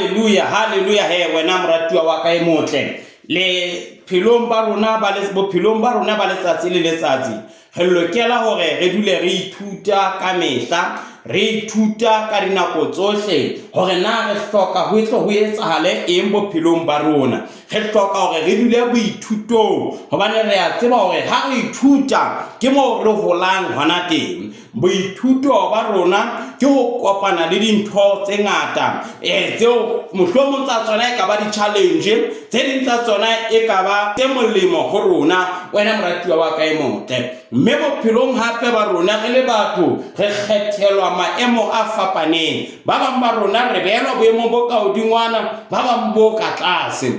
Haleluya, haleluya he wena moratuwa wa ka e motle. Le phelong ba rona ba le bophelong ba rona ba letsatsi le letsatsi re lokela hore re dule re ithuta ka mehla, re ithuta ka dinako tsohle hore na re hloka ho tlo ho etsahale eng bophelong ba rona. Re hloka hore re dule boithutong hobane re a tseba hore ha re ithuta ke moo re holang hona teng. Boithuto ba rona ke ho kopana le dintho tse ngata eh, tseo mohlomong tsa tsona e ka ba di-challenge, tse ding tsa tsona e ka ba tse molemo ho rona, wena moratuwa wa ka e motle. Mme bophelong hape ba rona re le batho re kgethelwa maemo a fapaneng. Ba bang ba rona re behelwa boemong bo ka hodingwana, ba bang bo ka tlase.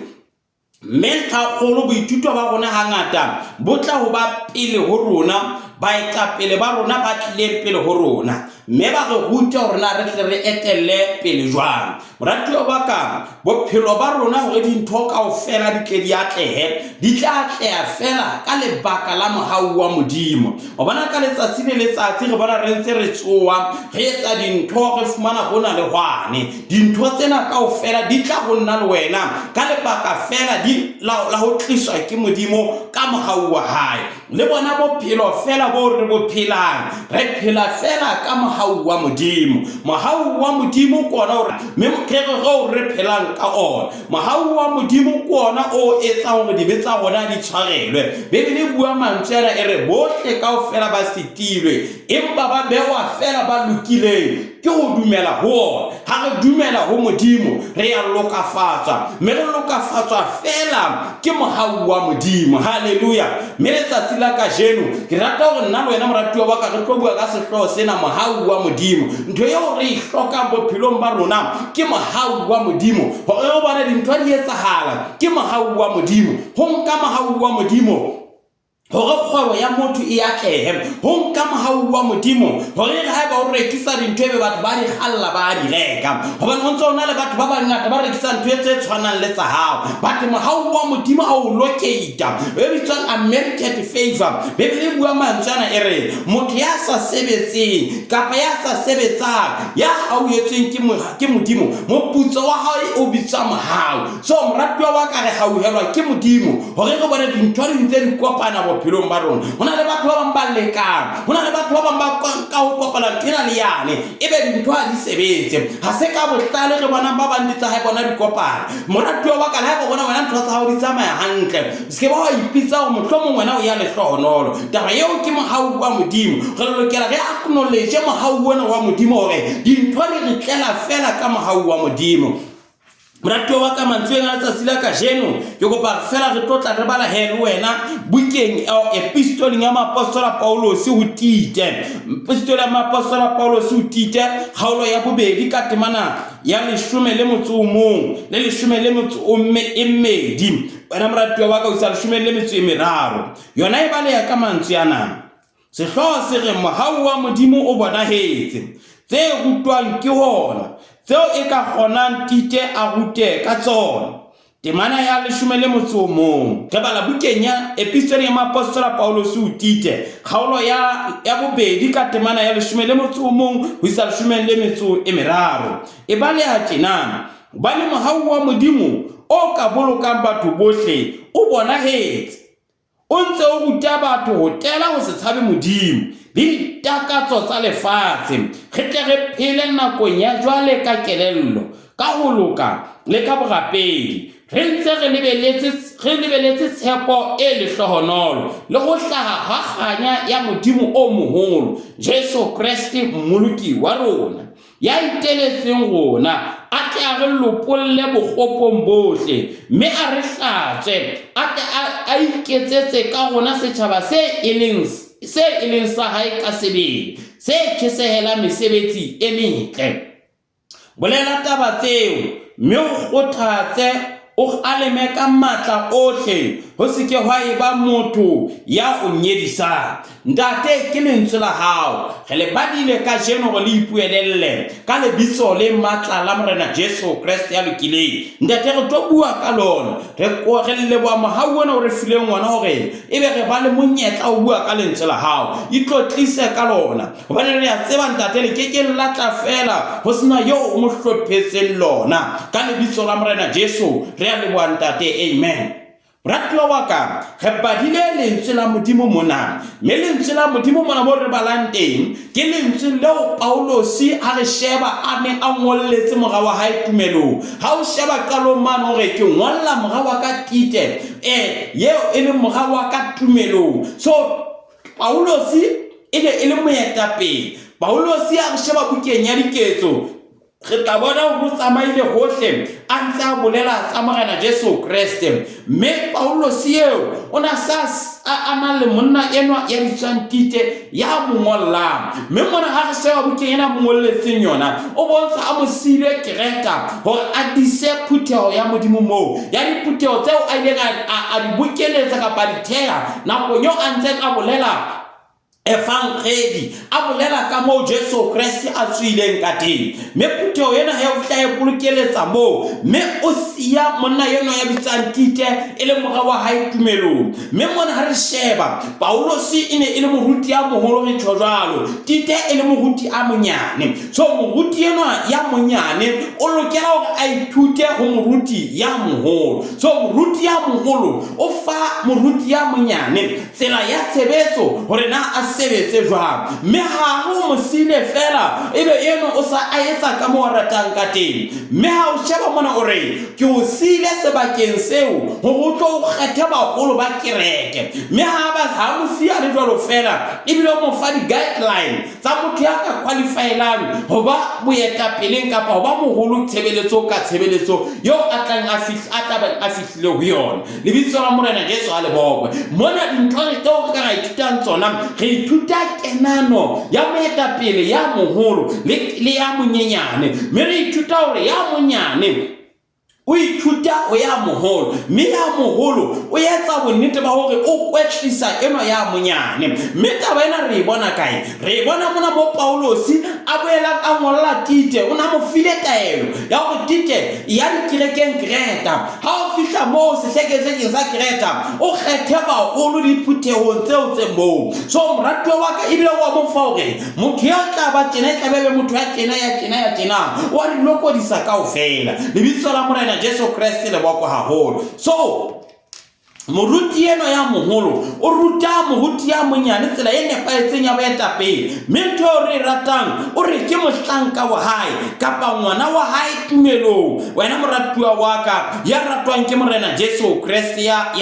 Mme ntlhakgolo boithuto ba rona hangata bo tla ho ba pele ho rona, baetapele ba rona ba tlileng pele ho rona, mme ba re rute hore na re tle re etelle pele jwang. Moratuwa wa ka, bophelo ba rona hore dintho kaofela di tle di atlehe, di tla atleha feela ka lebaka la mohau wa Modimo. O bona ka letsatsi le letsatsi re bona re ntse re tsoa, re etsa dintho, re fumana hona le hwane. Dintho tsena kaofela di tla ho nna le wena ka lebaka feela di la, la ho tliswa ke Modimo ka mohau wa hae. Le bona bophelo feela bo re bo phelang, re phela feela ka mohau wa Modimo. Mohau wa Modimo ke ona o mme morero oo re phelang ka ona. Mohau wa Modimo ke ona o etsang hore dibe tsa rona di tshwarelwe. Bibele e bua mantswe ana e re bohle kaofela ba sitilwe, empa ba bewa feela ba lokileng ke ho dumela ho ona. Ha re dumela ho Modimo, re a lokafatswa, mme re lokafatswa feela ke mohau wa Modimo. Haleluya! Mme letsatsi la kajeno, ke rata hore nna le wena moratuwa wa ka re tlo bua ka sehlooho sena, mohau wa Modimo. Ntho eo re e hlokang bophelong ba rona ke mohau wa Modimo. Hore re bone dintho di etsahala ke mohau wa Modimo. Ho nka mohau wa Modimo hore kgwebo ya motho e atlehe, ho nka mohau wa Modimo hore re haeba o rekisa dintho ebe batho ba di kgalla ba di reka, hobane ho ntse ho na le batho ba bangata ba rekisang ntho tse tshwanang le tsa hao. But mohau wa Modimo ha o locate e bitswang unmerited favor. Bibele e bua mantswe ana e re motho ya sa sebetseng kapa ya sa sebetsang ya hauhetsweng ke Modimo, moputso wa hae o bitswa mohau. So moratuwa wa ka, re hauhelwa ke Modimo hore re bone dintho di ntse di kopana bophelong ba rona. Ho na le batho ba bang ba lekang, ho na le batho ba bang ba ka ho kopana ntho ena le yane, ebe dintho ha di sebetse. Ha se ka bohlale re bonang ba bang di tsa hae bona di kopana. Moratuwa wa ka, le haeba o bona wena ntho tsa hao di tsamaya hantle, se ke ba wa ipitsa hore mohlomong wena o ya lehlohonolo. Taba eo ke mohau wa Modimo. Re lokela re acknowledge mohau ona wa Modimo hore dintho di re tlela feela ka mohau wa Modimo. Moratuwa wa ka, mantsweng a letsatsi la kajeno ke kopa fela re tlotla re bala he le wena bukeng epistoleng ya moapostola Paulose ho Tite. Epistole ya moapostola Paulose ho Tite, kgaolo ya bobedi ka temana ya leshome le motso o mong le leshome le motso o e mmedi. Wena moratuwa wa ka, o isa leshome le metso e meraro. Yona e baleha ka mantswe ana. Sehlooho se re mohau wa Modimo o bonahetse, tse rutwang ke hona, tseo e ka kgonang Tite a rute ka tsona. Temana ya leshome le motso o mong. Re bala bukeng ya Epistole ya Moapostola Paulose ho Tite, kgaolo ya, ya bobedi ka temana ya leshome le motso o mong ho isa leshome le metso e meraro. E baleha tjena, Hobane mohau wa Modimo o ka bolokang batho bohle o bonahetse. O ntse o ruta batho ho tela ho se tshabe Modimo le ditakatso tsa lefatshe, re tle re phele nakong ya jwale ka kelello, ka ho loka le ka borapedi, re ntse re lebeletse, re lebeletse tshepo e lehlohonolo le ho hlaha ha kganya ya Modimo o moholo, Jesu Kreste Mmoloki wa rona. Ya iteletseng rona, a tle a re lopolle bokgopong bohle, mme a re hlatswe, a tle a, a iketsetse ka rona setjhaba se e leng, se e leng sa hae ka sebele, se tjhesehelang mesebetsi e metle. Bolela taba tseo, mme o kgothatse, o kgaleme ka matla ohle. ho se ke hwa eba motho ya o nyedisang. Ntate, ke lentswe la hao. Re le badile kajeno hore le ipuelelle ka lebitso le matla la Morena Jesu Kreste ya lokileng. Ntate, re tlo bua ka lona. Re re leboha mohau ona o re fileng wona hore ebe re ba le monyetla o bua ka lentswe la hao. Itlotlise ka lona. Hobane re a tseba Ntate le ke ke la tla feela ho sena eo o mo hlophetseng lona. Ka lebitso la Morena Jesu re a leboha Ntate. Amen. Moratuwa wa ka, re badile lentswe la Modimo mona, mme lentswe la Modimo mona mo re balang teng ke lentswe leo Paulosi ha re sheba a neng a ngolletse mora wa hae tumelong. Ha o sheba qalong mane o re ke ngolla mora wa ka Tite, eo e leng mora wa ka tumelong. So Paulosi e ne e le moetapele. Paulosi a re sheba bukeng ya Diketso, re tla bona hore o tsamaile hohle a ntse a bolela tsa Morena Jesu Kreste. Mme Paulosi eo o ne a sa a na le monna enwa ya bitswang Tite ya mo ngollang. Mme mona ha re sheba bukeng ena mo ngolletseng yona, o bontsha a mo siile Kreta hore a dise phutheho ya Modimo moo, ya diphutheho tseo a ileng a di bokeletsa kapa a di theha nakong eo a ntseng a bolela evangedi, a bolela ka moo Jesu Kreste a tsoileng ka teng. Mme phutheho ena he o fihla e bolokeletsa moo, mme o siya monna enwa ya bitswang Tite e le mora wa hae tumelong. Mme mona ha re sheba, Paulosi e ne e le moruti ya moholo, re tjho jwalo, Tite e le moruti a monyane. So moruti enwa ya monyane o lokela hore a ithute ho moruti ya moholo. So moruti ya moholo o fa moruti ya monyane tsela ya tshebetso hore na a sebetse jwang. Mme ha ho mo siile feela ebe eno o sa a etsa ka moo a ratang ka teng. Mme ha o sheba mona o re, Ke o siile sebakeng seo hore o tlo o kgethe baholo ba kereke. Mme ha ba ha mo siya le jwalo feela, ebile o mo fa di-guideline tsa motho ya ka qualifyelang ho ba boetapeleng kapa ho ba moholo tshebeletso ka tshebeletso eo a tlang a a tlabeng a fihlile ho yona. Lebitso la Morena Jesu a le bokwe. Mona dintho tseo re ka ra ithutang tsona, re ithuta kenano ya moetapele ya moholo le ya monyenyane. Mme re ithuta hore ya monyane o ithuta ho ya moholo, mme ya moholo o etsa bonnete ba hore o kwetlisa enwa ya monyane. Mme taba ena re e bona kae? Re e bona mona mo Paulosi a boelang a ngolla Tite, o ne a mo file taelo ya hore Tite ya dikerekeng Kreta, ha o fihla moo sehlekehlekeng sa Kreta, o kgethe baholo diphuthehong tseo tse moo. So moratuwa wa ka ebile wa mo fa hore motho ya tla ba tjena e tla be motho ya tjena ya tjena ya tjena, wa di lokodisa kaofela. Lebitso la Morena Jesu Kreste le bokwe haholo. So moruti enwa ya moholo o ruta moruti ya monyane tsela e nepahetseng ya boetapele, mme ntho eo re e ratang o re ke mohlanka wa hae kapa ngwana wa hae tumelong. Wena moratuwa wa ka ya ratwang ke Morena Jesu Kreste ya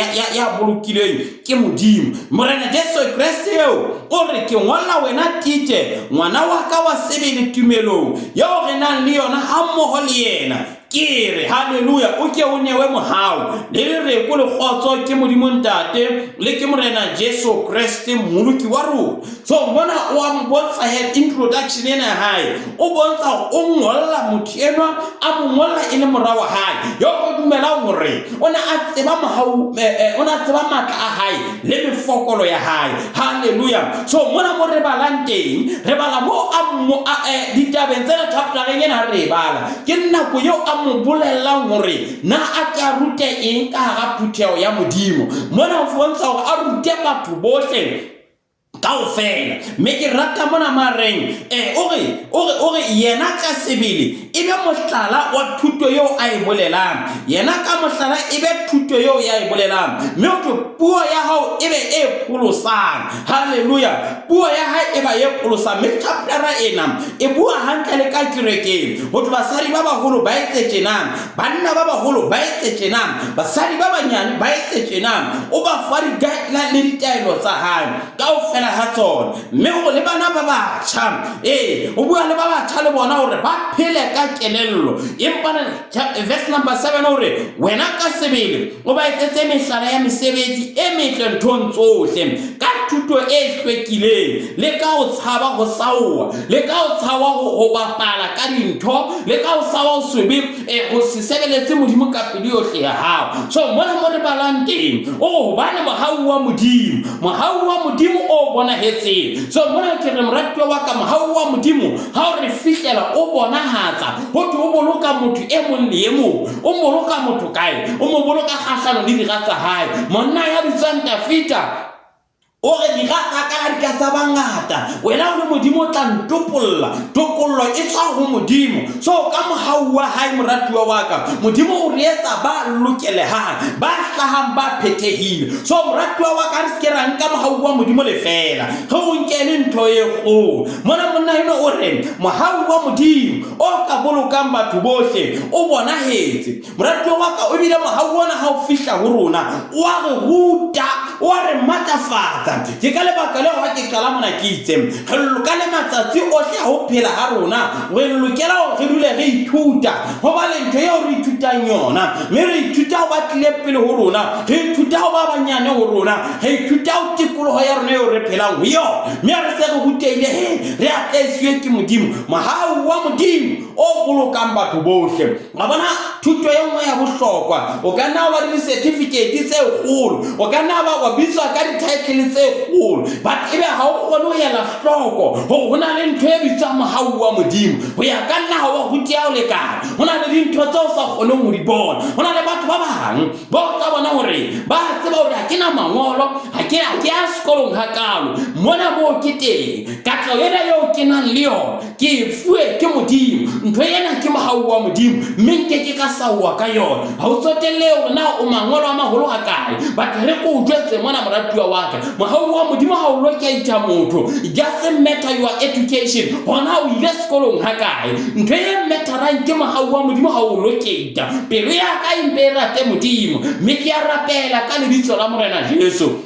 bolokilweng ke Modimo, Morena Jesu Kreste eo o re ke ngolla wena Tite, ngwana wa ka wa sebele tumelong eo re nang le yona hammoho le yena. Ke re, haleluya, o ke o newe mohau le lereko le kgotso ke Modimo Ntate le ke Morena Jesu Kreste Mmoloki wa rona. So mona o a mbontsha he introduction ena ya hae, o bontsha hore o ngolla motho enwa, a mo ngolla e le mora wa hae yo o dumelang hore o ne a tseba mohau, o ne a tseba matla a hae le mefokolo ya hae. Haleluya. So mona mo re balang teng, re bala mo a mo a ditabeng tsena chaptereng ena re e bala, ke nako eo a mo bolellang hore na a ke a rute eng ka hara phutheho ya Modimo. Mona ho bontsha hore a rute batho bohle kaofela. Mme ke rata mona mareng o re yena ka sebele e be mohlala wa thuto eo a e bolelang, yena ka mohlala e be thuto eo ya e bolelang, mme o thwe puo ya hao e be e pholosang. Haleluya. Puo ya hae e ba e pholosang. Mme chaptera ena e bua hantle le ka kerekeng, ho thwe basadi ba baholo ba etse tjena, banna ba baholo ba etse tjena, basadi ba banyane ba etse tjena. O ba fa di-guideline le ditaelo tsa hae kaofela. ha tsona. Mme hore le bana ba batjha, ee, o bua le ba batjha le bona hore ba phele ka kelello. Empa verse number 7 hore wena ka sebele o ba etsetse mehlala ya mesebetsi e metle nthong tsohle, ka thuto e hlwekileng, le ka ho tshaba ho saoa, le ka ho tshaba ho bapala ka dintho, le ka ho tshaba ho sebe, ho se sebeletse Modimo ka pelo yohle ya hao. So mona mo re balang teng, o re hobane mohau wa Modimo, mohau wa Modimo o bonahetseng. So mona ke re moratuwa wa ka, mohau wa Modimo ha o re fihlela o bonahatsa, ho thwe o boloka motho e mong le e mong. O boloka motho kae? O mo boloka kgahlano le dira tsa hae. Monna ya bitswang Dafita o re dira tsa ka di ka tsa bangata, wena o le Modimo o tla ntopolla. Tokollo e tswa ho Modimo. So ka mohau wa hae, moratuwa wa ka, Modimo o re etsa ba lokelehang, ba hlahang ba phethehile. So moratuwa wa ka, re se ke ra nka mohau wa Modimo lefeela, re o nke le ntho e kgolo. Mona monna enwa o re mohau wa Modimo o ka bolokang batho bohle o bonahetse. Moratuwa wa ka, o bile mohau ona ha o fihla ho rona, o a re ruta, o a re matlafatsa. Ke ka lebaka leo ha ke qala mona ke itse, re ka le matsatsi ohle a ho phela ha rona, re lokela hore re dule re ithuta, ho ba le ntho eo re ithutang yona. Mme re ithuta ho ba tlileng pele ho rona, re ithuta ho ba banyane ho rona, re ithuta ho tikoloho ya rona eo re phelang ho yona. Mme ha re se re rutehile, he, re atlehisitswe ke Modimo, mohau wa Modimo o bolokang batho bohle. Wa bona, thuto e nngwe ya bohlokwa, o ka nna wa ba le di-certificate tse kgolo, o ka nna wa bitswa ka di-title tse kgolo, but ebe ha o kgone ho ela hloko hore ho na le ntho e bitswang mohau wa Modimo. Ho ya ka nna ha wa ruteha ho lekana, ho na le dintho tseo o sa kgoneng ho di bona. Ho na le batho ba bang ba o tla bona hore ba tseba hore ha ke na mangolo, ha ke ya sekolong hakalo, mona moo ke teng, katleho ena eo ke nang le yona ke e fuwe ke Modimo. Ntho ena ke mohau wa Modimo, mme nke ke ka saowa ka yona. Ha o tsotelle hore na o mangolo a maholo hakae, but re ko o jwetse mona, moratuwa wa ka, mohau wa Modimo ha o locate motho. It doesn't matter your education, hore na o ile sekolong hakae. Ntho e matterang ke mohau wa Modimo ha o locate. Pelo ya ka e mpe e rate Modimo, mme ke a rapela ka lebitso la Morena Jesu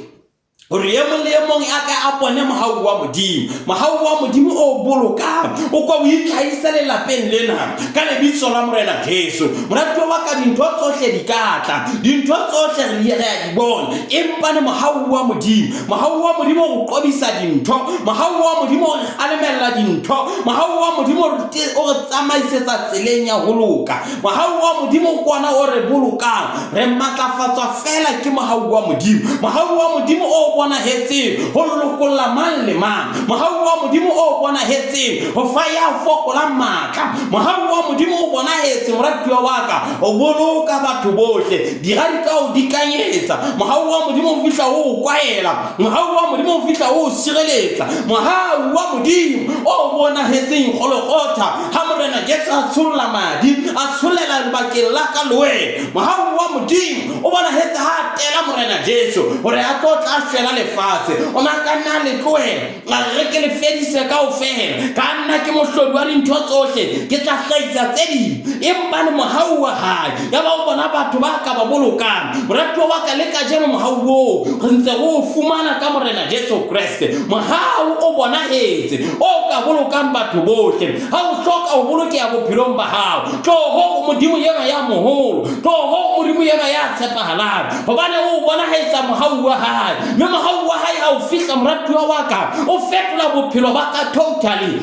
hore e mong le e mong a ka a bone mohau wa Modimo, mohau wa Modimo o bolokang, o ko o itlhahise lelapeng lena ka lebitso la Morena Jesu. Moratuwa wa ka, dintho tsohle di ka tla, dintho tsohle re a di bona, empa ne mohau wa Modimo, mohau wa Modimo o re qobisa dintho, mohau wa Modimo o re kgalemella dintho, mohau wa Modimo o re tsamaisetsa tseleng ya ho loka. Mohau wa Modimo ke ona o re bolokang. Re matlafatswa feela ke mohau wa Modimo. Mohau wa Modimo o bonahetseng ho lokolla mang le mang. Mohau wa Modimo o bonahetseng ho fa ya fokolang matla. Mohau wa Modimo o bonahetse, moratuwa wa ka, ho boloka batho bohle. Dira di ka o dikanyetsa. Mohau wa Modimo o fihla o o kwaela. Mohau wa Modimo o fihla o o sireletsa. Mohau wa Modimo o bonahetseng Golgotha, ha Morena Jesu a tsholla madi, a tshollela lebakeng la ka le wena. Mohau wa Modimo o bonahetse ha a tela Morena Jesu hore a tlo tla shwela lefatshe. O na ka nna le tlohela, a re ke le fedise kaofela. Ka nna ke mohlodi wa dintho tsohle, ke tla hlahisa tse ding. Empa le mohau wa hae, ya ba o bona batho ba ka ba bolokang. Moratuwa wa ka, le kajeno mohau oo re ntse re o fumana ka Morena Jesu Kreste. Mohau o bonahetse o ka bolokang batho bohle. Ha o hloka ho bolokeha bophelong ba hao, tloho ho Modimo enwa ya moholo, tloho ho Modimo enwa ya tshepahalang, hobane o bonahetsa mohau wa hae. Mme mohau wa hae ha o fihla, moratuwa wa ka, o fetola bophelo ba ka totally.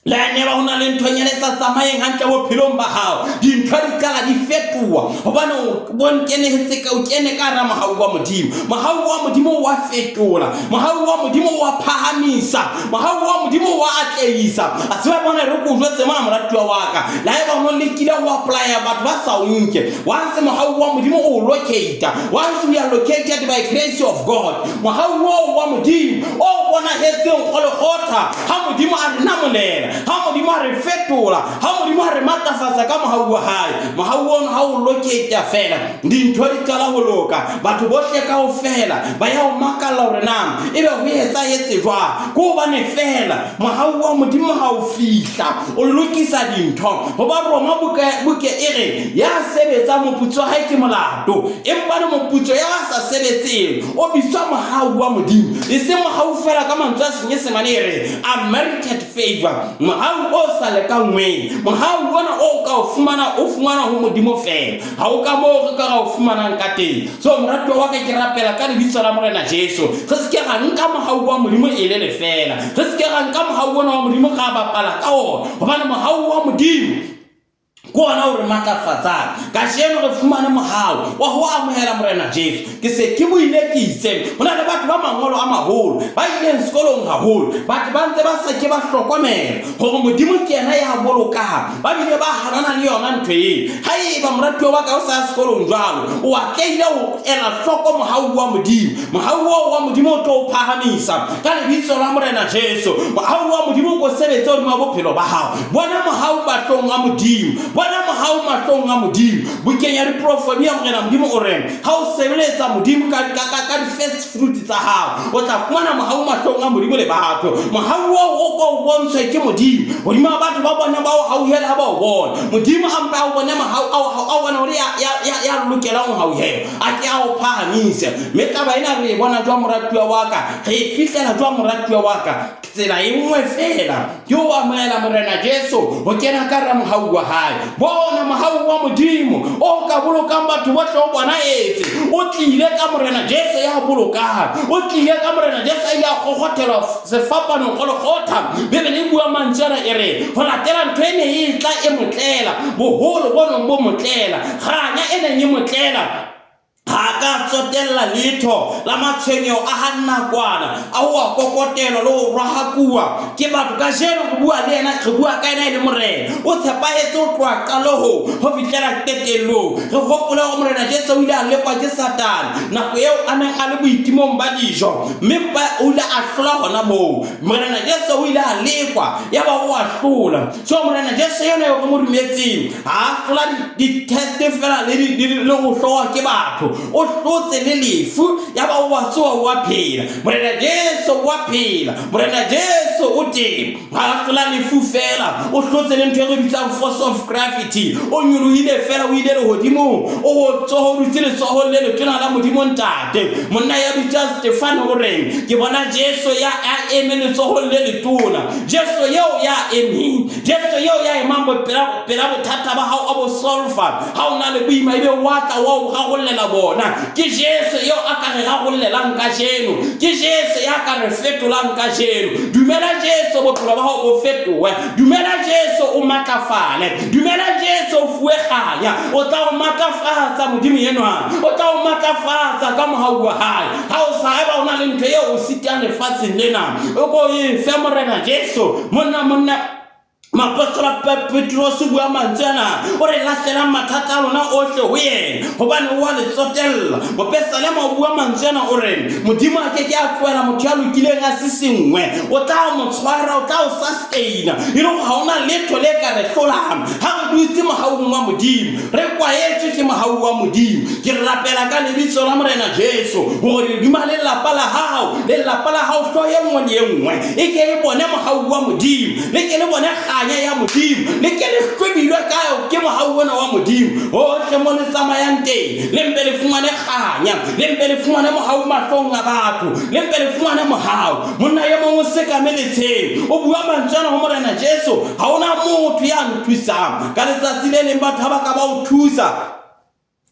Le a neba ho na le nthonyana e sa tsamayeng hantle bophelong ba hao, dintho di qala di fetoha hobane o bonkenehetse ka o kene ka hara mohau wa Modimo. Mohau wa Modimo wa fetola, mohau wa Modimo wa phahamisa, mohau wa Modimo wa atlehisa. A tseba bona re ko jwetse mona, moratuwa wa ka, le haeba o no lekile ho apply-a batho ba sa o nke, once mohau wa Modimo o locate, once we are located by grace of God, mohau oo wa Modimo o bonahetseng Golgotha, ha Modimo a re namolela, ha Modimo a re fetola, ha Modimo a re matlafatsa ka mohau wa hae, mohau ono ha o loketa feela, dintho di qala ho loka. Batho bohle kaofela ba ya ho makalla hore na ebe ho etsahetse jwang. Ke hobane feela mohau wa Modimo ha o fihla, o lokisa dintho. Ho ba Roma buka e re, ya sebetsang moputso wa hae ke molato, empa le moputso ya ba sa sebetseng o bitswa mohau wa Modimo. E seng mohau feela. ka mantswe a Senyesemane e re unmerited favor, mohau o sa lekanngweng. Mohau ona o ka o fumana, o fumana ho Modimo feela, ha o ka moo re ka ra o fumanang ka teng. So moratuwa wa ka, ke rapela ka lebitso la Morena Jesu, re se ke ra nka mohau wa Modimo e le lefeela, re se ke ra nka mohau ona wa Modimo ra bapala ka ona, hobane mohau wa Modimo ke ona o re matlafatsang. Kajeno re fumane mohau wa ho amohela Morena Jesu. Ke se ke buile ke itse ho na le batho ba mangolo a maholo ba ileng sekolong haholo, batho ba ntse ba sa ke ba hlokomela hore Modimo ke yena ya bolokang, ba bile ba hanana le yona ntho eo. Haeba moratuwa wa ka o sa ya sekolong jwalo, o atlehile ho ela hloko mohau wa Modimo. Mohau oo wa Modimo o tlo o phahamisa ka lebitso la Morena Jesu. Mohau wa Modimo o ko sebetse hodima bophelo ba hao. Bona mohau mahlong a Modimo, bona mohau mahlong a Modimo. Bukeng ya Diprofomia Morena Modimo o re, ha o sebeletsa Modimo ka, ka, ka, ka di-first fruit tsa hao, o tla fumana mohau mahlong a Modimo le batho. Mohau oo o ko o bontshwe ke Modimo hodima batho ba bone, ba o hauhele ha ba o bona. Modimo a mpe a o bone mohau, a o bone hore ya, ya, ya, ya lokelang ho hauhelwa, a ke a o phahamise. Mme taba ena re e bona jwang, moratuwa wa ka? Re e fihlela jwang, moratuwa wa ka? Tsela e nngwe feela ke ho amohela Morena Jesu, ho kena ka hara mohau wa hae. Bona mohau wa Modimo o ka bolokang batho bohle o bonahetse. O tlile ka Morena Jesu ya bolokang. O tlile ka Morena Jesu a ile a kgokgothelwa sefapanong Golgotha. Bibele e bua mantswe ana e re, ho latela ntho e ne e tla e mo tlela, boholo bo neng bo mo tlela, kganya e neng e mo tlela, Ha a ka a tsotella letho la matshwenyeho a ha nakwana a ho a kokotelwa le ho rwahakuwa ke batho. Kajeno re bua le yena, re bua ka yena e le Morena. O tshepahetse ho tloha qalohong ho fihlela qetellong. Re hopole hore Morena Jesu o ile a lekwa ke Satane nako eo a neng a le boitimong ba dijo, mme o ile a hlola hona moo. Morena Jesu o ile a lekwa yaba o a hlola. So Morena Jesu yena eo re mo dumetseng ha a hlola di-test fela le ho hlowa ke batho, o hlotse le lefu yaba o a tsoha o a phela. Morena Jesu o a phela, Morena Jesu o teng. Ha a hlola lefu fela, o hlotse le ntho e re bitsang force of gravity. O nyolohile fela, o ile lehodimong, o tsoho dutse letsohong le letona la Modimo Ntate. Monna ya bitswang Stefano o reng? Ke bona Jesu ya a eme letsohong le letona. Jesu eo ya emeng, Jesu eo ya emang pela, pela bothata ba hao a bo solfa. Ha o na le boima ebe wa tla wa o rarollela bona. Ke Jesu eo a ka re rarollelang kajeno. Ke Jesu ya ka re fetolang kajeno. Dumela Jesu, bophelo ba hao bo fetohe. Dumela Jesu, o matlafale. Dumela Jesu, o fuwe kganya. O tla o matlafatsa Modimo enwa. O tla o matlafatsa ka mohau wa hae. Ha o sa eba o na le ntho eo o sitang lefatsheng lena, o ko e fe Morena Jesu. Monna, monna, Moapostola Petrose o bua mantswe ana, o re lahlelang mathata a lona ohle ho yena, hobane o a le tsotella. Mopesalema o bua mantswe ana, o re Modimo a ke ke a tlohela motho ya lokileng a sisingwe, o tla mo tshwara, o tla o sustaina, e le hore ha ona letho le ka re hlolang ha re dutse mohaung wa Modimo, re kwaetswe ke mohau wa Modimo. Ke rapela ka lebitso la Morena Jesu hore leduma lelapa la hao, lelapa la hao hloho e nngwe le e nngwe e ke e bone mohau wa Modimo, le ke le bone kganya ya Modimo, le ke le hlwebilwe ka ke mohau ona wa Modimo. Hohle mo le tsamayang teng, le mpe le fumane kganya, le mpe le fumane mohau mahlong a batho, le mpe le fumane mohau. Monna e mong o sekame letsheng, o bua mantswe ana ho Morena Jesu, ha hona motho ya nthusang. Ka letsatsi le leng batho ha ba ka ba o thusa,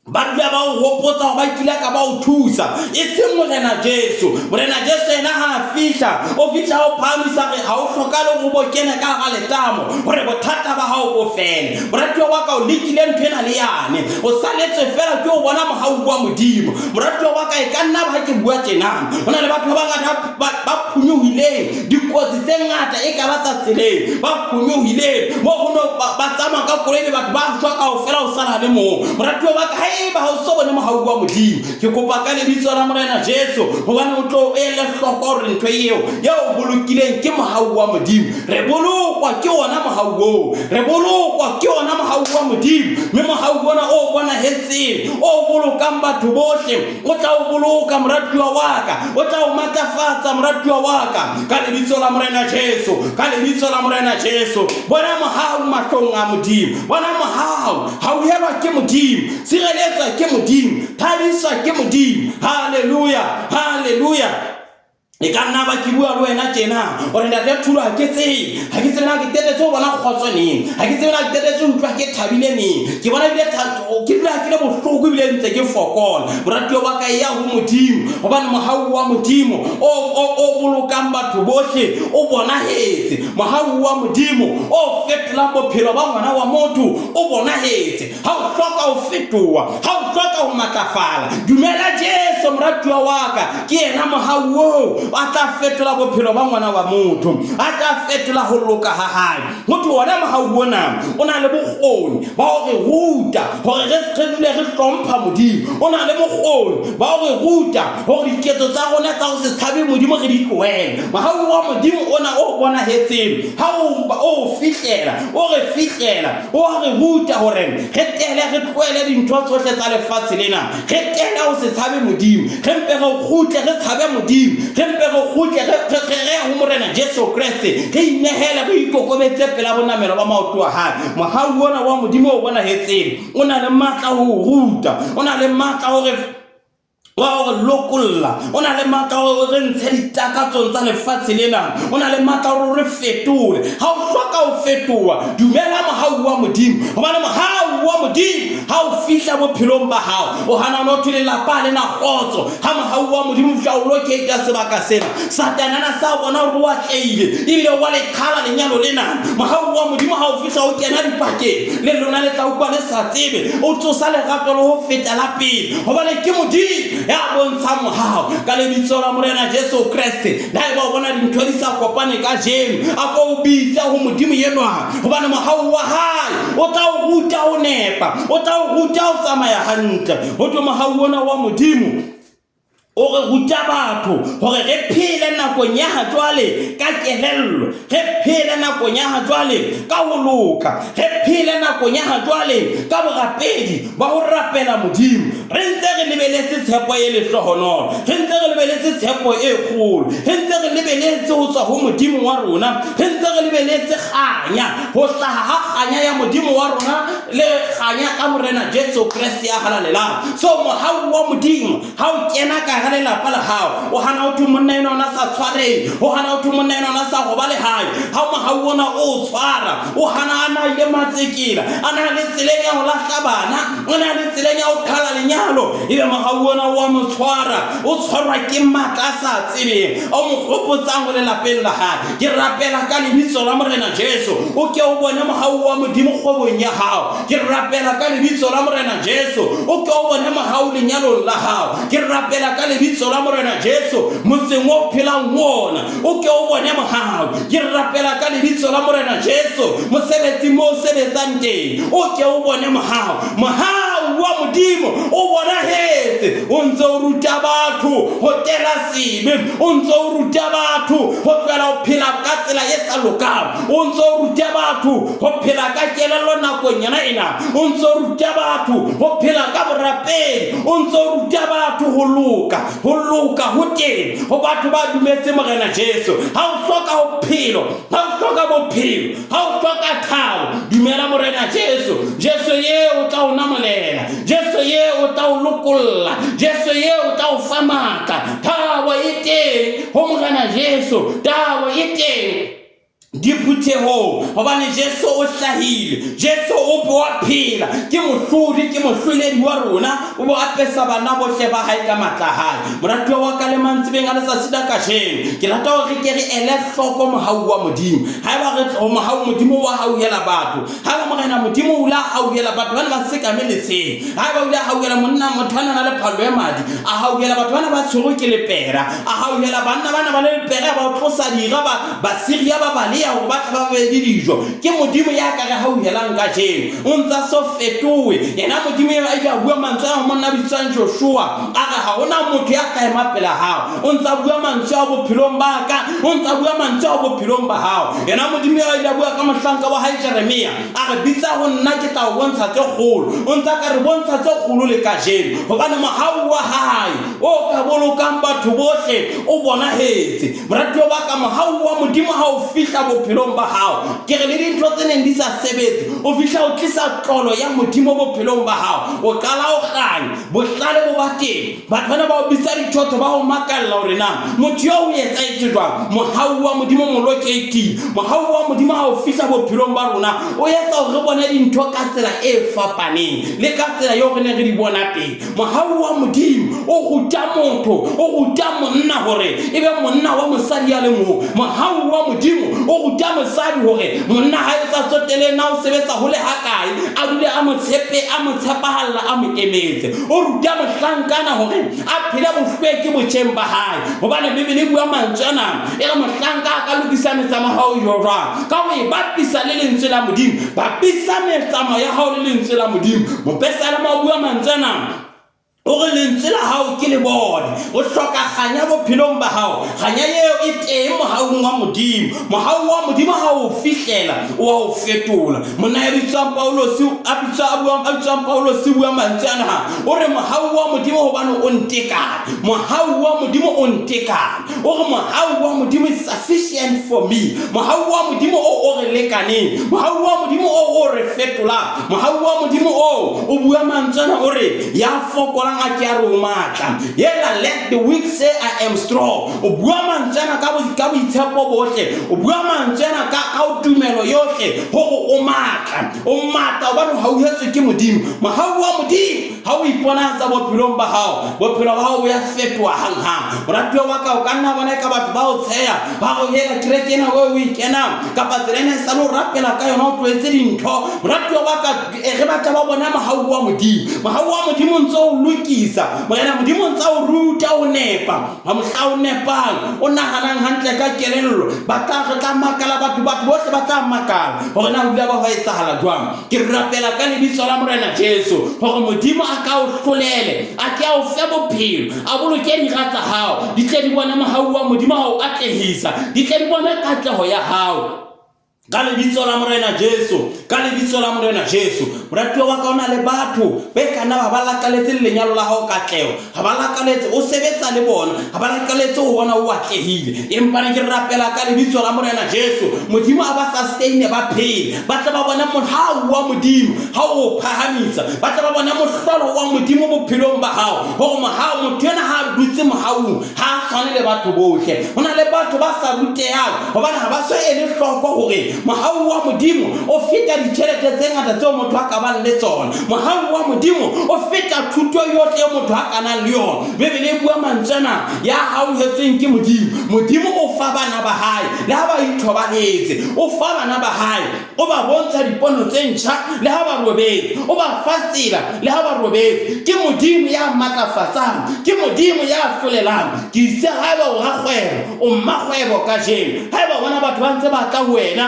ba dula ba o hopotsa hore ba kile ka ba o thusa, e seng Morena Jesu. Morena Jesu yena ha a fihla, o fihla o phahamisa re ha o hlokahale hore o bo kene ka hara letamo hore bothata ba hao bo fele. Moratuwa wa ka, o lekile ntho ena le yane, o saletswe fela ke o bona mohau wa Modimo. Moratuwa wa ka, e ka nna ba ke bua tjena, ho na le batho ba bangata ba phonyohileng dikotsi tse ngata, e ka ba tsa tseleng, ba phonyohileng moo ho no ba tsamaya ka koloi le batho ba shwa kaofela, o sala le mong. Moratuwa wa ka, haeba ha o so bone mohau wa Modimo, ke kopa ka lebitso la Morena Jesu, hobane o tlo ele hloko hore ntho eo eo o bolokileng ke mohau wa Modimo. Re bolokwa ke ona mohau oo, re bolokwa ke ona mohau wa Modimo, mme mohau ona o bonahetseng o bolokang batho bohle, o tla o boloka moratuwa wa ka, o tla o matlafatsa moratuwa wa ka, ka lebitso la Morena Jesu, ka lebitso la Morena Jesu. Bona mohau mahlong a Modimo, bona mohau, hauhelwa ke Modimo, sireletswa ke Modimo, thabiswa ke Modimo. Haleluya, haleluya. E ka nna ba ke bua le wena tjena gore ntate Thulo, ga ke tsebe, ga ke tsebe na ke qetetse go bona kgotso neng, ga ke tsebe na ke qetetse go utlwa ke thabile neng. Ke bona ebile ke dula ke le bohloko ebile ntse ke fokola. Moratuwa wa ka, ya ho Modimo, gobane mogau wa Modimo o bolokang batho bohle o bonagetse. Mogau wa Modimo o fetolang bophelo ba ngwana wa motho o bonagetse. Ha o hloka ho fetoha, ha o hloka ho matlafala, dumela Jesu, moratuwa wa ka. Ke yena mohau oo a tla fetola bophelo ba ngwana wa motho, a tla fetola ho loka ha hae. Motho ona mohau ona o na le bokgoni ba ho re ruta hore re dule re hlompha Modimo. O na le bokgoni ba ho re ruta hore diketso tsa rona tsa ho se tshabe Modimo re di tlohele. Mohau wa Modimo ona o bonahetseng ha o fihlela, o re fihlela, o re ruta hore re tele, re tlohele dintho tsohle tsa lefatshe lena, re tele ho se tshabe Modimo, re mpe re kgutle re tshabe Modimo, re mpe re kgutle re ho Morena Jesu Kreste, re inehele, re ikokobetse pela bonamelo ba maoto a hae. Mohau ona wa Modimo o bonahetseng o na le matla ho ruta, o na le matla hore wa gore lokolla, o na le matla gore re ntshe ditakatsong tsa lefatshe lena, o na le matla gore re fetole. Ha o hloka ho fetoha, dumela mohau wa Modimo, gobane mohau wa Modimo ha o fihla bophelong ba hao, o hana no thwe lelapa le na kgotso. Ha mohau wa Modimo fihla o locate sebaka sena, Satane ana sa bona gore o atleile ebile wa le qhala lenyalo lena. Mohau wa Modimo ha o fihla o kena dipakeng le lona, le tla utlwa le sa tsebe, o tsosa lerato le ho feta la pele, gobane ke Modimo ya bontshang mohau ka lebitso la Morena Jesu Kreste. Le ha eba o bona dintho di sa kopane kajeno, a ko o bitse ho Modimo enwa, gobane mohau wa hae o tla o ruta ho nepa, o tla o ruta ho tsamaya hantle. Ho thwe mohau ona wa Modimo o re ruta batho hore re phele nakong ya ha jwale ka kelello, re phele nakong ya ha jwale ka ho loka, re phele nakong ya ha jwale ka borapedi ba ho rapela Modimo, re ntse re lebeletse tshepo e lehlohonolo, re ntse re lebeletse tshepo e kgolo, re ntse re lebeletse ho tswa ho Modimo wa rona, re ntse re lebeletse kganya, ho hlaha ha kganya ya Modimo wa rona le kganya ka Morena Jesu Kreste ya halalelang. So mohau wa Modimo ha o kena ka hara lelapa la hao, o hana ho thwe monna enwa o na sa tshwareng, o hana ho thwe monna enwa o na sa robale hae. Ha mohau ona o tshwara, o hana a na ile matsekela, a na le tseleng ya ho lahla bana, o na le tseleng ya ho qhala lenyalo, ebe mohau ona o a mo tshwara. O tshwarwa ke matla a sa tsebeng o mo gopotsang ho lelapeng la hae. Ke rapela ka lebitso la Morena Jesu, o ke o bone mohau wa Modimo kgwebong ya hao. Ke rapela ka lebitso la Morena Jesu, o ke o bone mohau lenyalong la hao. Ke rapela ka lebitso la Morena Jesu, motseng o phelang ho ona o ke o bone mohau. Ke rapela ka lebitso la Morena Jesu, mosebetsing mo o sebetsang teng o ke o bone mohau. Mohau wa Modimo o bonahetse, o ntse o ruta batho ho tela sebe, o ntse o ruta batho ho tlohela ho phela ka tsela e sa lokang, o ntse o ruta batho ho phela ka kelello nakong yona ena, o ntse o ruta batho ho phela ka borapedi, o ntse o ruta batho ho loka. Ho loka ho teng ho batho ba dumetse Morena Jesu. Ha o hloka bophelo, ha o hloka bophelo, ha o hloka thabo, dumela Morena Jesu. Jesu ye o tla o namolela, Jesu ye o tla o lokolla, Jesu ye o tla o fa matla. Thabo e teng ho Morena Jesu, thabo e teng diphuthehong, gobane Jesu o hlahile, Jesu o boa phela, ke mohlodi, ke mohloledi wa rona, o bo apesa bana bohle ba hae ka matla a hae. Moratuwa wa ka, le mantsebeng a letsatsi la kajeno, ke rata gore re ke re ele hloko mohau wa Modimo. Ha eba re tlo mohau, Modimo wa hauhela batho. Ha eba Morena Modimo o ile a hauhela batho ba ne ba sekame letsheng, ha eba o ile a hauhela monna motho a na le phallo ya madi, a hauhela batho ba ne ba tshwerwe ke lepera, a hauhela banna ba ne ba le lepera, ba tlosa dira ba Basiria ba baleha hore ba tle ba be le dijo. Ke Modimo ya ka re hauhelang kajeno, o ntsa so fetohe. Yena Modimo eo a ile a bua mantswe a ho monna a bitswang Joshua, a re ha hona motho ya tla ema pela hao. O ntsa bua mantswe ao bophelong ba ka, o ntsa bua mantswe ao bophelong ba hao. Yena Modimo eo a ile a bua ka mohlanka wa hae Jeremia, a re bitsa ho nna, ke tla o bontsha tse kgolo. O ntsa ka re bontsha tse kgolo le kajeno, hobane mohau wa hae o ka bolokang batho bohle o bonahetse. Moratuwa wa ka, mohau wa Modimo ha o fihla bophelong bophelong ba hao. Ke re le dintho tse neng di sa sebetse, o fihla o tlisa tlolo ya Modimo bophelong ba hao. O qala o kganya, bohlale bo ba teng. Batho bana ba o bitsa dithotho, ba o makalla hore na motho eo o etsahetse jwang. Mohau wa Modimo mo lokeitile. Mohau wa Modimo ha o fihla bophelong ba rona, o etsa hore re bone dintho ka tsela e fapaneng le ka tsela eo re neng re di bona pele. Mohau wa Modimo o ruta motho, o ruta monna hore e be monna wa mosadi a le mong. Mohau wa Modimo o ruta mosadi hore monna ha e sa tsotele na o sebetsa ho le hakae, a dule a mo tshepe, a mo tshepahalla, a mo emetse. O ruta mohlankana hore a phele bohlweki botjheng ba hae, hobane Bibele e bua mantswe ana, e re mohlanka a ka lokisa metsamao ya hao jwang? Ka ho e bapisa le lentswe la Modimo. Bapisa metsamao ya hao le lentswe la Modimo. Mopesalema o bua mantswe ana, o re lentswe la hao ke le bone. O hloka kganya bophelong ba hao. Kganya eo e teng mohaung wa Modimo. Mohau wa Modimo ha o fihlela, o a o fetola. Monna ya bitswang Paulosi, a bitswa, a buang, a bitswang Paulosi, bua mantswe ana ha. O re mohau wa Modimo hobane o ntekane. Mohau wa Modimo o ntekane. O re mohau wa Modimo is sufficient for me. Mohau wa Modimo o o re lekaneng. Mohau wa Modimo o o re fetolang. Mohau wa Modimo o o bua mantswe ana, o re ya fokolang a ke a re o matla. Yela, let the weak say I am strong. O bua mantswe ana ka ka boitshepo bohle. O bua mantswe ana ka tumelo yohle hore o matla. O matla hobane o hauhetswe ke Modimo. Mohau wa Modimo ha o iponahatsa bophelong ba hao, bophelo ba hao bo ya fetoha hanghang. Moratuwa wa ka, o ka nna bona eka batho ba o tsheya, ba re hela kereke ena o e kenang, kapa tsela ena e sale o rapela ka yona, o tlohetse dintho. Moratuwa wa ka, re batla ba bona mohau wa Modimo. Mohau wa Modimo o ntse o lokisa. Morena Modimo o ntse o ruta o nepa. Ha mohla o nepang, o nahanang hantle ka kelello, ba tla re tla makala batho, batho bohle ba tla makala hore na ho ile ba ho etsahala jwang. Ke rapela ka lebitso la Morena Jesu hore Modimo a ka o hlolele, a ke a o fe bophelo, a boloke dira tsa hao, di tle di bone mohau wa Modimo ha o atlehisa, di tle di bone katleho ya hao. Ka lebitso la Morena Jesu, ka lebitso la Morena Jesu. Moratuwa wa ka, o na le batho be ka nna ba ba lakaletse lenyalo la hao katleho, ha ba lakaletse o sebetsa le bona, ha ba lakaletse ho bona o atlehile. Empa ne ke rapela ka lebitso la Morena Jesu, Modimo a ba sustaine, ba phele, ba tle ba bone mohau wa Modimo ha o phahamisa, ba tle ba bone mohlolo wa Modimo bophelong ba hao, hore mohau motho ena ha a dutse mohaung ha a tshwane le batho bohle. Ho na le batho ba sa rutehang hobane ha ba so ele hloko hore mohau wa Modimo o feta ditjhelete tse ngata tseo motho a ka bang le tsona. Mohau wa Modimo o feta thuto yohle eo motho a ka nang le yona. Bibele e bua mantswe ana, ya hauhetsweng ke Modimo. Modimo o fa bana ba hae le ha ba ithobaletse. O fa bana ba hae, o ba bontsha dipono tse ntjha le ha ba robetse, o ba fa tsela le ha ba robetse. Ke Modimo ya matlafatsang, ke Modimo ya hlolelang. Ke itse haeba o rakgwebo, o mmakgwebo kajeno, haeba o bona batho ba ntse ba tla ho wena,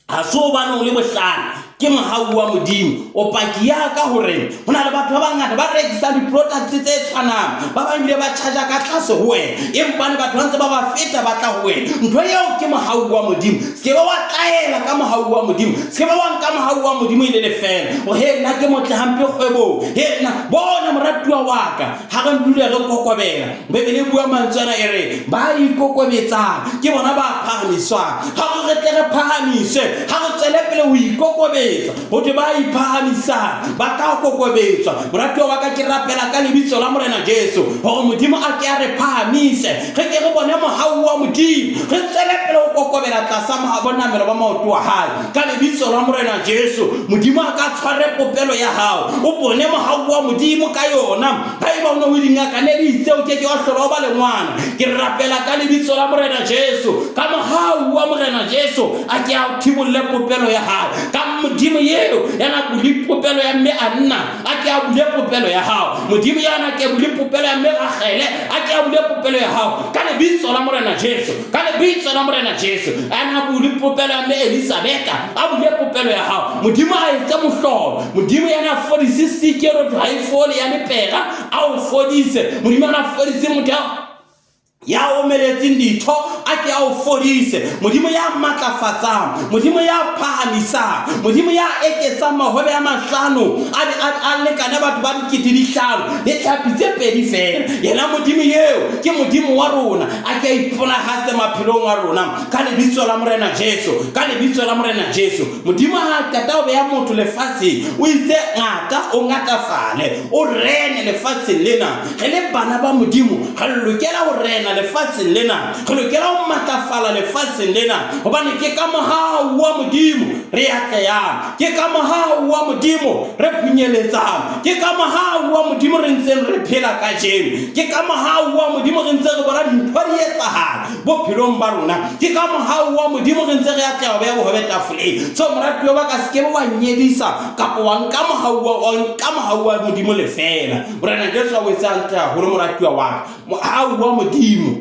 ha se hobane o le bohlale, ke mohau wa Modimo. O paki ya ka hore ho na le batho ba bangata ba rekisang di-product tse tshwanang, ba bang ebile ba charge ka tlase ho wena, empa ne batho ba ntse ba ba feta ba tla ho wena. Ntho eo ke mohau wa Modimo. Se ke ba wa tlaela ka mohau wa Modimo, se ke ba wa nka mohau wa Modimo e le lefeela. O he nna ke motle hampe kgwebong, he nna bona moratuwa wa ka, ha re dule re kokobela. Bibele e bua mantswe ana e re ba ikokobetsang ke bona ba phahamiswang. Ha re tle re phahamiswe, ha re tswele pele ho ikokobetsa, ho thwe ba iphahamisang ba tla kokobetswa. Moratuwa wa ka, ke rapela ka lebitso la Morena Jesu hore Modimo a ke a re phahamise, re ke re bone mohau wa Modimo, re tswele pele ho kokobela tlasa bonamelo ba maoto a hae. Ka lebitso la Morena Jesu, Modimo a ka tshware popelo ya hao, o bone mohau wa Modimo ka yona. Haeba o ne o dingaka ne di itse o ke ke wa hlola o ba le ngwana, ke rapela ka lebitso la Morena Jesu, ka mohau wa Morena Jesu, a ke a thibolle popelo ya hao. Ka Modimo eo ya na bule popelo ya mme Anna, a ke a bule popelo ya hao. Modimo ya na ke bule popelo ya mme Ragele, a ke a bule popelo ya hao. Ka lebitso la Morena Jesu, ka lebitso la Morena Jesu, a na bule popelo ya mme Elisabetha, a bule popelo ya hao. Modimo a etse mohlolo. Modimo ya na fodise sikero ha e fole ya lepera, a o fodise. Modimo ya na fodise motho Ya omeletseng ditho a ke a o fodise. Modimo ya matlafatsang, Modimo ya phahamisang, Modimo ya eketsang mahobe a mahlano a be a lekane batho ba 5000 le tlhapi tse pedi feela. Yena Modimo eo ke Modimo wa rona, a ke a iponahatse maphelong a rona ka lebitso la Morena Jesu, ka lebitso la Morena Jesu. Modimo ha a qeta ho beha motho lefatsheng, o itse ngata o ngatafale, o rene lefatsheng lena. Re le bana ba Modimo, re lokela ho rena lefatsheng lena, re lokela ho matlafala lefatsheng lena, hobane ke ka mohau wa Modimo re atlehang, ke ka mohau wa Modimo re phunyeletsang, ke ka mohau wa Modimo re ntseng re phela kajeno, ke ka mohau wa Modimo re ntse re bona dintho di etsahala bophelong ba rona, ke ka mohau wa Modimo re ntse re atleha ho beha bohobe tafoleng. So moratuwa wa ka, se ke be wa nyedisa kapa wa nka mohau wa, wa nka mohau wa Modimo lefeela. Morena Jesu a o etse hantle haholo moratuwa wa ka. Mohau wa Modimo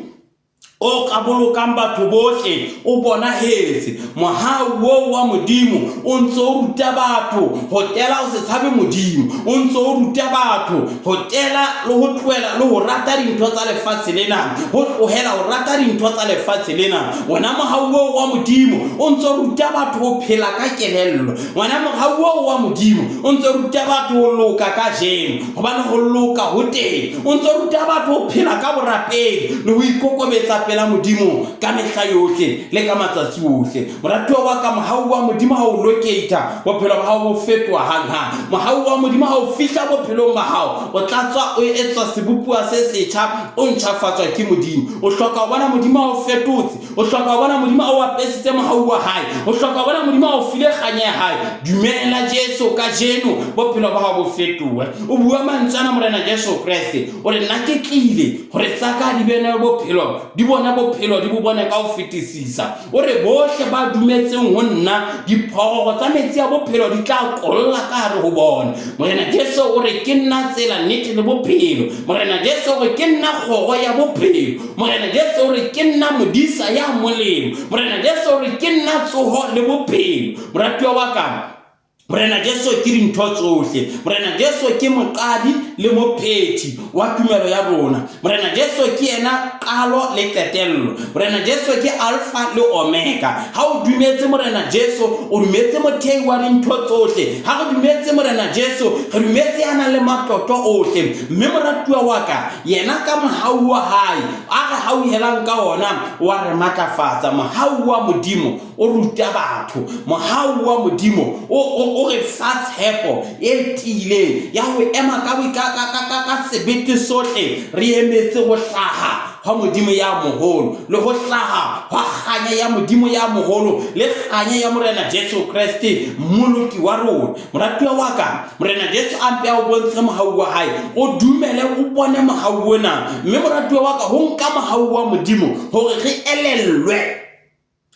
o ka bolokang batho bohle o bonahetse. Mohau oo wa Modimo o ntse o ruta batho ho tela ho se tshabe Modimo, o ntse o ruta batho ho tela le ho tlohela le ho rata dintho tsa lefatshe lena, ho tlohela ho rata dintho tsa lefatshe lena. Wona mohau oo wa Modimo o ntse o ruta batho ho phela ka kelello. Wona mohau oo wa Modimo o ntse o ruta batho ho loka kajeno, hobane ho loka ho teng. O ntse o ruta batho ho phela ka borapedi le ho ikokobetsa pela Modimo ka mehla yohle le ka matsatsi ohle. Moratuwa wa ka, mohau wa Modimo ha o locata, bophelo ba hao bo fetoha hanghang. Mohau wa Modimo ha o fihla bophelong ba hao, o tlatswa, o etswa sebopuwa se setjha, o ntjhafatswa ke Modimo. O hloka ho bona Modimo a o fetotse. O hloka ho bona Modimo a o apesitse mohau wa hae. O hloka ho bona Modimo a o file kganya ya hae. Dumela Jesu kajeno, bophelo ba hao bo fetohe. O bua mantswe ana Morena Jesu Kreste, o re, Nna ke tlile hore tsa ka di bene bophelo, di bone bophelo, di bo bone ka ho fetisisa. O re, bohle ba dumetseng ho nna, diphororo tsa metsi a bophelo di tla kolla ka hare ho bona. Morena Jesu o re, ke nna tsela, nnete le bophelo. Morena Jesu o re, ke nna kgoro ya bophelo. Morena Jesu o re, ke nna modisa ya molemo. Morena Jesu o re, ke nna tsoho le bophelo. Moratuwa wa ka, Morena Jesu ke dintho tsohle. Morena Jesu ke moqadi le mophethi wa tumelo ya rona. Morena Jesu ke yena qalo le qetello. Morena Jesu ke Alfa le Omega. Ha o dumetse Morena Jesu, o dumetse mothei wa dintho tsohle. Ha re dumetse Morena Jesu, re dumetse ya nang le matlotlo ohle. Mme moratuwa wa ka, Yena ka mohau wa hae a re hauhelang ka ona wa re matlafatsa. Mohau wa Modimo o ruta batho. Mohau wa Modimo o, o, o re fa tshepo e tiileng ya ho ema ka, ka, ka, ka, ka, ka sebete sohle re emetse ho hlaha hwa Modimo ya moholo le ho hlaha hwa kganya ya Modimo ya moholo le kganya ya Morena Jesu Kreste Mmoloki wa rona. Moratuwa wa ka, Morena Jesu a mpe a o bontshe mohau wa hae, o dumele o bone mohau ona. Mme moratuwa wa ka, ho nka mohau wa Modimo hore re elellwe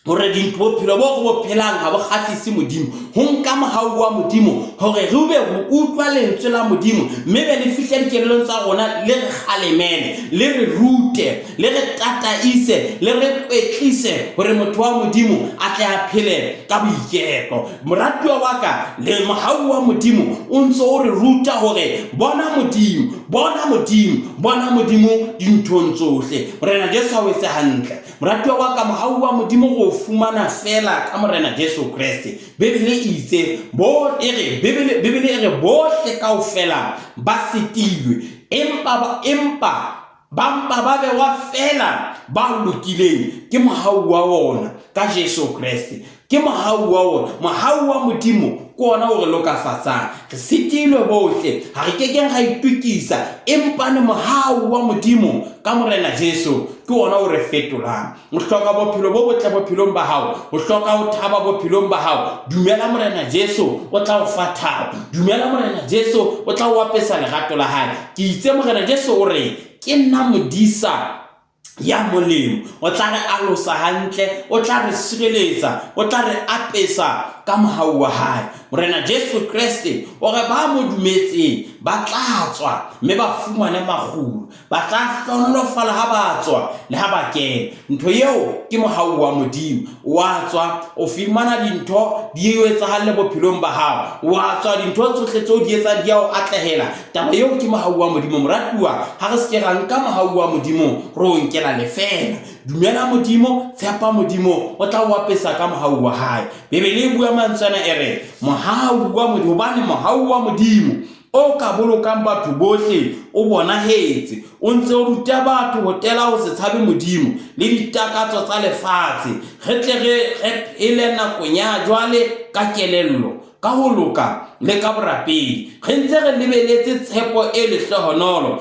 hore dintho bophelo bo re bo phelang ha bo kgahlise Modimo. Ho nka mohau wa Modimo hore re be re utlwa lentswe la Modimo mme be le fihle dikelellong tsa rona, le re kgalemele, le re rute, le re tataise, le re kwetlise hore motho wa Modimo a tle a phele ka boikepo. Moratuwa wa ka, le mohau wa Modimo o ntse o re ruta hore bona Modimo, bona Modimo, bona Modimo dinthong tsohle. Morena Jesu a o etse hantle. Moratuwa wa ka, mohau wa Modimo re o fumana feela ka Morena Jesu Kreste. Bibele e itse, bo e re, Bibele, Bibele e re bohle kaofela ba sitilwe, empa, empa Ba mpa ba bewa feela ba lokileng ke mohau wa wona ka Jesu Kreste. Ke mohau wa wona. Mohau wa Modimo ke wona o re lokafatsang. Re sitilwe bohle, ha re kekeng ra itokisa, empa ne mohau wa Modimo ka Morena Jesu ke wona o re fetolang. O hloka bophelo bo botle bophelong ba hao, o hloka ho thaba bophelong ba hao. Dumela Morena Jesu, o tla o fa thabo. Dumela Morena Jesu, o tla o apesa lerato la hae. Ke itse Morena Jesu o re, ke nna modisa ya molemo. O tla re alosa hantle, o tla re sireletsa, o tla re apesa ka mohau wa hae. Morena Jesu Kreste o re ba mo dumetseng ba tla tswa mme ba fumane makgulo. Ba tla hlohonolofala ha ba tswa le ha ba kena. Ntho eo ke mohau wa Modimo. Wa tswa o fumana dintho di o etsahalle bophelong ba hao. Wa tswa dintho tsohle tseo di etsang di a o atlehela. Taba eo ke mohau wa Modimo. Moratuwa, ha re se ke ra nka mohau wa Modimo re o nkela lefeela. Dumela Modimo, tshepa Modimo, o tla o apesa ka mohau wa hae. Bibele e bua mantswe ana e re, mohau wa Modimo, hobane mohau wa Modimo o ka bolokang batho bohle o bonahetse, o ntse o ruta batho ho tela ho se tshabe Modimo le ditakatso tsa lefatshe, re tle re re phele nakong ya jwale ka kelello, ka ho loka le ka borapedi, re ntse re lebeletse tshepo e lehlohonolo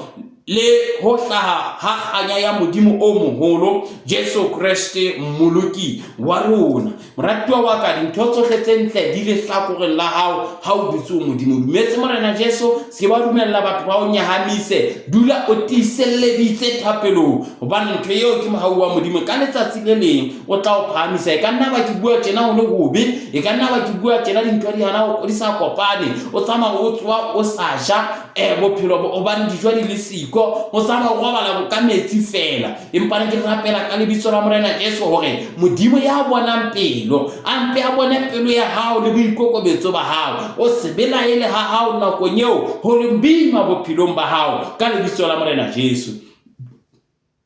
le ho hlaha ha kganya ya Modimo o moholo, Jesu Kreste, Mmoloki wa rona. Moratuwa wa ka, dintho tsohle tse ntle di lehlakoreng la hao ha o dutse o Modimo. Dumetse Morena Jesu, se ba dumella batho ba o nyahamise. Dula o tiiselleditse thapelong, hobane ntho eo ke mohau wa Modimo. Ka letsatsi le leng o tla o phahamisa. E ka nna ba ke bua tjena ho le hobe, e ka nna ba ke bua tjena dintho di hana di sa kopane. O tsamaya o tsoha o sa ja bophelo hobane dijo di le siko, o tsamaya o robala ka metsi feela. Empa ne ke rapela ka lebitso la Morena Jesu hore Modimo ya bonang pelo a mpe a bone pelo ya hao le boikokobetso ba hao, o se belaele ha hao nakong eo ho leng boima bophelong ba hao ka lebitso la Morena Jesu.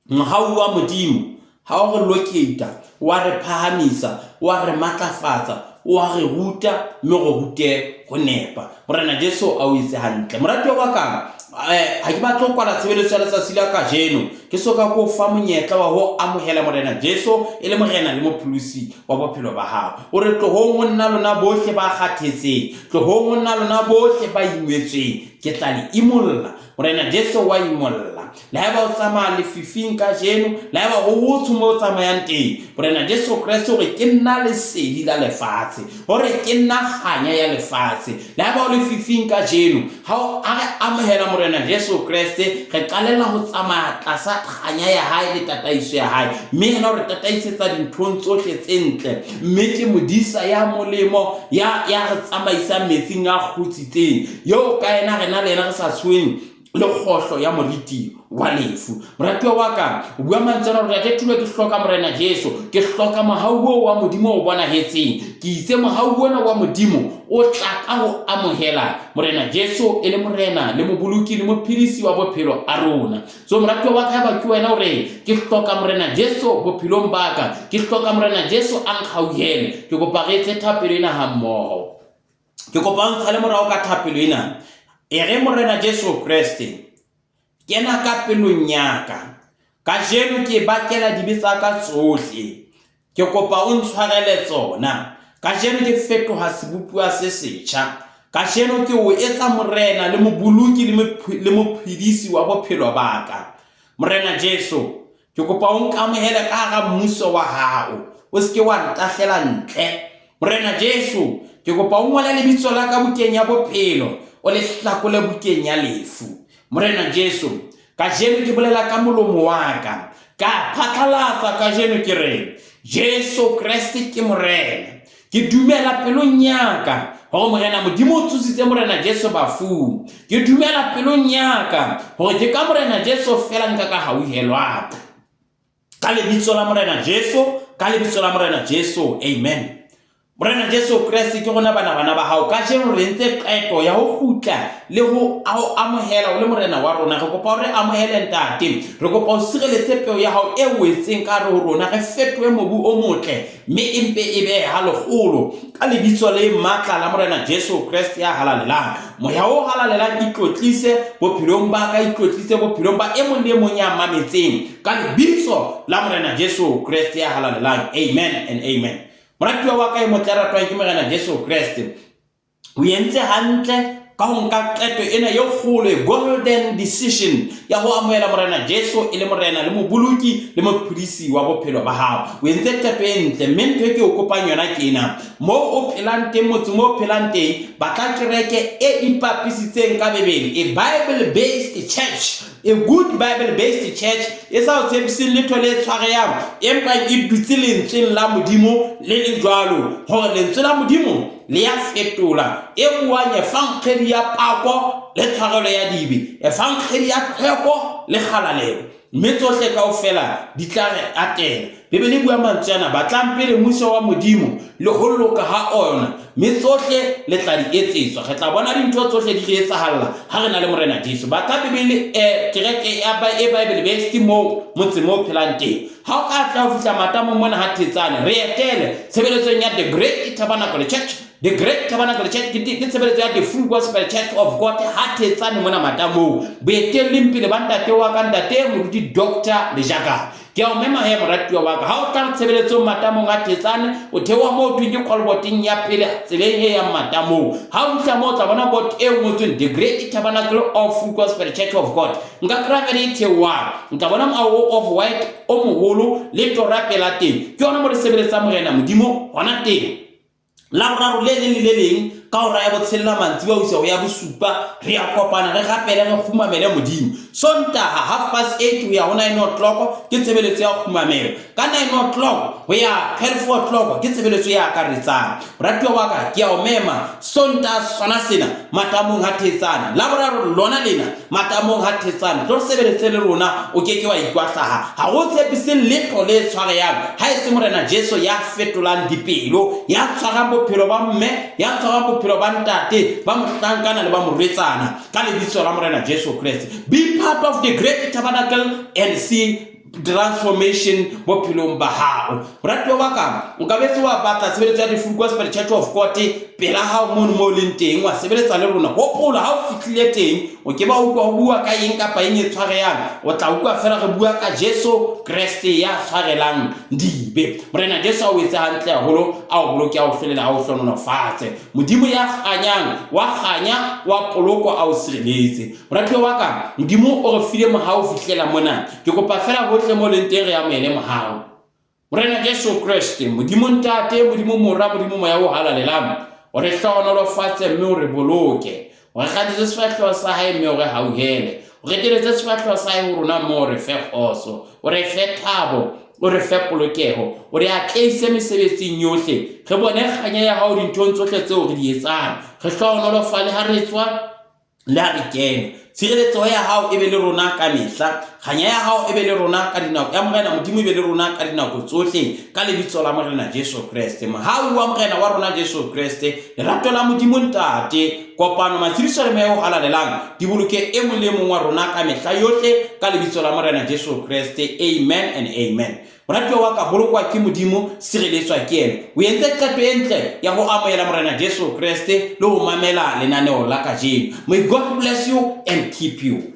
Mohau wa Modimo ha o re locata, wa re phahamisa, wa re matlafatsa, wa re ruta mme re rute ho nepa. Morena Jesu a o etse hantle. Moratuwa wa ka, ha ke batle ho kwala tshebeletso ya letsatsi la kajeno ke so ka ko fa monyetla wa ho amohela Morena Jesu e le Morena le Mopholosi wa bophelo ba hao. O re tlohong ho nna lona bohle ba kgathetseng, tlohong ho nna lona bohle ba imetsweng, ke tla le imolla. Morena Jesu wa imolla. Le haeba o tsamaya lefifing kajeno, le haeba ho hotsho mo o tsamayang teng, Morena Jesu Kreste o re ke nna lesedi la lefatshe, o re ke nna kganya ya lefatshe. Le haeba o lefifing kajeno, ha o a re amohela Morena Jesu Kreste, re qalella ho tsamaya tlasa kganya ya hae le tataiso ya hae, mme yena o re tataisetsa dinthong tsohle tse ntle, mme ke modisa ya molemo ya ya re tsamaisang metsing a kgutsitseng, eo ka yena rena le yena re sa tshoheng le kgohlo ya moriti wa lefu. Moratuwa wa ka, o bua mantswe ana hore Ntate Thulo, ke hloka Morena Jesu, ke hloka mohau oo wa Modimo o bonahetseng. Ke itse mohau ona wa Modimo o tla ka ho amohela Morena Jesu e le Morena le Moboloki le Mophedisi wa bophelo a rona. So moratuwa wa ka, haeba ke wena o re ke hloka Morena Jesu bophelong ba ka, ke hloka Morena Jesu a nkgauhele, ke kopa re etse thapelo ena hammoho. Ke kopa o ntshale morao ka thapelo ena. E re, Morena Jesu Kreste, kena ka pelong ya ka. Kajeno ke bakela dibe tsa ka tsohle. Ke kopa o ntshwarele tsona. Kajeno ke fetoha sebopuwa se setjha. Kajeno ke o etsa Morena le Moboloki le Mophedisi wa bophelo ba ka. Morena Jesu, Ke kopa o nkamohele ka hara mmuso wa hao, o se ke wa ntahlela ntle. Morena Jesu, ke kopa o ngole lebitso la ka bukeng ya bophelo, o le hlakole bukeng ya lefu. Morena Jesu, kajeno ke bolela ka molomo wa ka, ka phatlalatsa kajeno ke re, Jesu Kreste ke Morena. Ke dumela pelong ya ka hore Morena Modimo o tsositse Morena Jesu bafung. Ke dumela pelong ya ka hore ke ka Morena Jesu feela nka ka hauhelwang. Ka lebitso la Morena Jesu, ka lebitso la Morena Jesu, amen. Morena Jesu Kreste, ke rona bana bana ba hao. Kajeno re entse qeto ya ho kgutla le ho ho amohela o le Morena wa rona. Re kopa o re amohele Ntate. Re kopa o sireletse peo ya hao e wetseng ka hare ho rona. Re fetohe mobu o motle mme e mpe e behe ha lekgolo ka lebitso le matla la Morena Jesu Kreste ya halalelang. Moya o halalelang itlotlise bophelong ba ka, itlotlise bophelong ba e mong le e mong ya mametseng ka lebitso la Morena Jesu Kreste ya halalelang. Amen and amen. Moratuwa wa ka e motle ratwang ke Morena Jesu Kreste, o entse hantle ka ho nka qeto ena e kgolo, e golden decision ya ho amohela Morena Jesu e le Morena le Moboloki le Mophedisi wa bophelo ba hao. O entse qeto e ntle, mme ntho e ke o kopang yona ke ena. Moo o phelang teng, motse moo o phelang teng, batla kereke e ipapisitseng ka Bibele, a Bible-based church, a good Bible-based church e sa o tshepiseng letho le tshwarehang, empa e dutse lentsweng la Modimo le le jwalo, hore lentswe la Modimo Le ya fetola, e buang efankgedi ya pako le tshwarelo ya dibe, efankgedi ya tlhweko le kgalalelo, mme tsohle kaofela di tla re atela. Bibele e bua mantswe ana, batlang pele mmuso wa Modimo le ho loka ha ona, mme tsohle le tla di etsetswa. Re tla bona dintho tsohle di re etsahalla ha re na le Morena Jesu. Batla Bibele, kereke ya e Bible based moo motseng moo o phelang teng. Ha o ka tla ho fihla matamong mona ha Thetsane, re etele tshebeletsong ya The Great Tabernacle Church. The Great Tabernacle Church ke tshebeletso ya The Full Gospel Church of God ha Thetsane mona matamong. Boetelling pele ba ntate wa ka ntate Moruti Doctor Lejaka. Ke a o mema he moratuwa wa ka. Ha o tla tshebeletsong matamong a Thetsane, o theoha moo thweng ke kgolboteng ya pele tseleng e yang matamong. Ha o fihla moo o tla bona board e ngotsweng The Great Tabernacle of Full Gospel Church of God. Nka kry-a fela e theohang. O tla bona moaho o off white o moholo le tora pela teng. Ke hona mo re sebeletsang Morena Modimo hona teng. Laboraro le leng le le leng ka hora ya botshelela mantsiboya ho isa ho ya bosupa re a kopana re rapele re kgumamele Modimo. Sontaha 8:30 ho ya ho 9 o'clock ke tshebeletso ya kgumamelo. Ka 9 o'clock ho ya 12 o'clock ke tshebeletso e akaretsang. Moratuwa wa ka ke a o mema Sontaha sona sena matamong ha Thetsane. Laboraro lona lena matamong ha Thetsane. Tlo re sebeletse le rona o ke ke wa ikwahlaha. Ha ho tshepise letho le tshwarehang ha e se Morena Jesu ya fetolang dipelo, ya tshwarang bophelo ba mme, ya tshwarang bophelo ba ntate, ba mohlankana le ba morwetsana ka lebitso la Morena Jesu Kreste. Be part of the great tabernacle and see transformation bophelong ba hao. Moratuwa wa ka, o ka betse wa batla tshebeletso ya The Full Gospel Church of God pela hao mono mo o leng teng, wa sebeletsa le rona. Hopola ha o fihlile teng, o ke ba utlwa ho bua ka eng kapa eng e tshwarehang, o tla utlwa fela re bua ka Jesu Kreste ya tshwarelang dibe. Morena Jesu a o etse hantle haholo, a o boloke, a o hlolela, a o hlohonolofatse. Modimo ya kganyang, wa kganya, wa poloko a o sireletse. Moratuwa wa ka, Modimo o re file mohau ho fihlela mona. Ke kopa fela hohle mo leng teng re amohele mohau. Morena Jesu Kreste, Modimo Ntate, Modimo Mora, Modimo Moya o Halalelang, o re hlohonolofatse mme o re boloke. O re kgantshetse sefahleho sa hae mme o re hauhele. O reteletse sefahleho sa hae ho rona mme o re fe kgotso. O re fe thabo, o re fe polokeho, o re atlehise mesebetsing yohle. Re bone kganya ya hao dinthong tsohle tseo re di etsang. Re hlohonolofale ha re tswa le ha re kena. Tshireletseho ya hao e be le rona ka mehla. Kganya ya hao e be le rona ka dinako ya Morena Modimo e be le rona ka dinako tsohle ka lebitso la Morena Jesu Kreste. Mohau wa Morena wa rona Jesu Kreste, lerato la Modimo Ntate, kopano, matshediso le Moya o Halalelang di boloke e mong le e mong wa rona ka mehla yohle ka lebitso la Morena Jesu Kreste. Amen and amen. Moratuwa wa ka, bolokwa ke Modimo, sireletswa ke yena. O entse qeto e ntle ya ho amohela Morena Jesu Kreste le ho mamela lenaneo la kajeno. May God bless you and keep you.